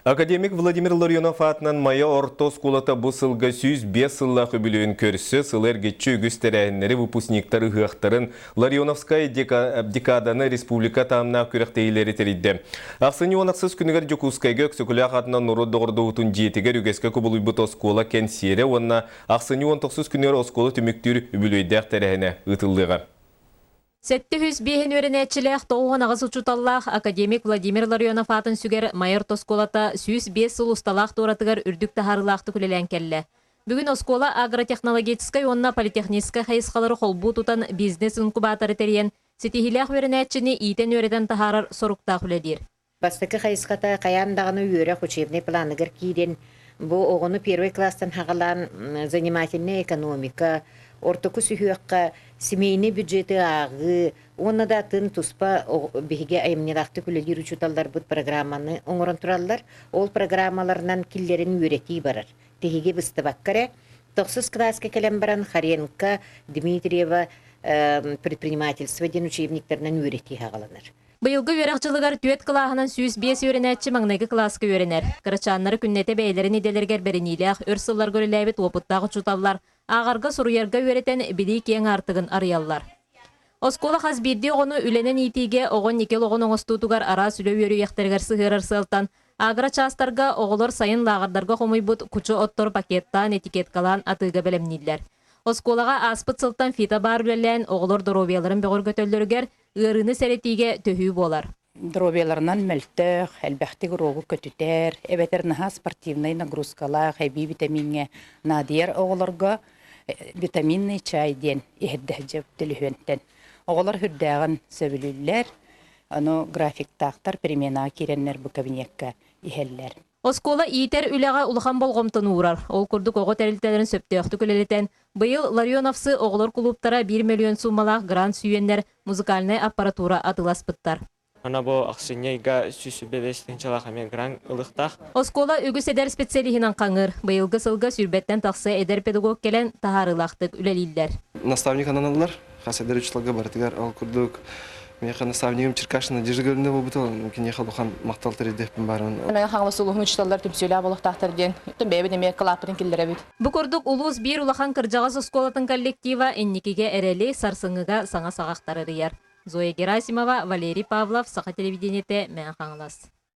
Академик Владимир Ларионов аатынан Майа орто оскуолата бу сылга 105 сыллаах үбүлүөйүн көрсө, сылы эргиччи үгүс тэрээһиннэри, выпускниктар ыһыахтарын, Ларионовскай декаданы, республика таһымнаах күрэхтэһиилэри тэрийдэ. Ахсынньы 16 күнүгэр Дьокуускайга Өксөкүлээх аатынан норуот доҕордоһуутун дьиэтигэр үгэскэ кубулуйбут оскуола кэнсиэрэ уонна ахсынньы 19 күнүгэр оскуола түмүктүүр үбүлүөйдээх тэрээһинэ ыытыллыаҕа. 705 үөрэнээччилээх 98 учууталлаах академик Владимир Ларионов аатын сүгэр Майа орто оскуолата 105 сыл усталаах туоратыгар үрдүк таһаарыылаахтык үлэлээн кэллэ. Бүгүн оскуола агротехнологическай уонна политехническай хайысхалары холбуу тутан бизнес-инкубаторы тэрийэн, ситиһиилээх үөрэнээччини иитэн-үөрэтэн таһаарар соруктаах үлэлиир. Бастакы хайысхата хайаан даҕаны үөрэх учебнай планыгар киирэн, бу оҕону первый класстан саҕалаан занимательная экономика, ортоку сүһүөххэ семейный бюджеты ааҕыы уонна да атын туспа биһиги айымньылаахтык үлэлиир учууталларбыт программаны оҥорон тураллар. Ол программаларынан киллэрин үөрэтии барар. Тиһиги быстыбакка эрэ тохсус кылааска кэлэн баран Харенко, Дмитриева предпринимательство диэн учебниктарынан үөрэтии саҕаланар. Быйылгы үөрэх дьылыгар түөрт кылааһынан 105 үөрэнээччи маҥнайгы кылааска үөрэнэр. Кырачааннары күннэтэ бэйэлэрин идэлэригэр бэриниилээх, өр сылларга үлэлээбит уопуттаах учууталлар ааҕарга-суруйарга үөрэтэн билии киэҥ аартыгын арыйаллар. Оскуола хас биирдии оҕону үлэнэн иитиигэ оҕо никел оҕон оҥостуутугар араас үлэ үөрүйэхтэригэр сыһыарар сыалтан агро-чаастарга оҕолор сайын лааҕырдарга хомуйбут кучу оттору пакеттаан, этикеткалаан атыыга бэлэмнииллэр. Оскуолаҕа ааспыт сылтан фитобар үлэлээн оҕолор доруобуйаларын бөҕөргөтөллөрүгэр ыарыыны сэрэтиигэ төһүү буолар. Доруобуйаларынан мөлтөх, элбэхтик уруогу көтүтэр, эбэтэр наһаа спортивнай нагрузкалаах эбии витамиҥҥа наадыйар оҕолорго витаминный чай диэн иһэрдэ төлөһүөнтэн. Оҕолор үрдээҕин сөбүлүүллэр, ону графиктаахтар переменаҕа киирэннэр бу кабинекка иһэллэр. Оскуола иитэр үлэҕэ улахан болҕомтону уурар. Ол курдук оҕо тэрилтэлэрин сөптөөхтүк үлэлэтэн, быйыл Ларионовцы оҕолор кулууптара 1 мөлүйүөн суумалаах грант сүүйэннэр музыкальнай аппаратура атыыласпыттар. Ана бу ахсынньы ыйга 125 тыһыынчалаах эмиэ грант ылыахтаах. Оскуола үгүс эдэр специалиһынан хаҥыыр. Быйылгы сылга сүүрбэттэн тахса эдэр педагог кэлэн таһаарыылаахтык үлэлииллэр. Наставник ананаллар. Хас эдэр учууталга барытыгар ол курдук миэхэ наставнигым Черкашина Надежда Гавриловна буолбута, киниэхэ улахан махтал тириэрдиэхпин баарын. Мэҥэ Хаҥалас улууһун учууталлар түмсүүлээх буолуохтаахтар диэн бэйэбит эмиэ кылааппытын киллэрэбит. Бу курдук улуус биир улахан кырдьаҕас оскуолатын коллектива инникигэ эрэли, сарсыҥҥыга саҥа саҕахтары арыйар. Зоя Герасимова, Валерий Павлов, Саха телевидениетэ, Мэҥэ Хаҥалас.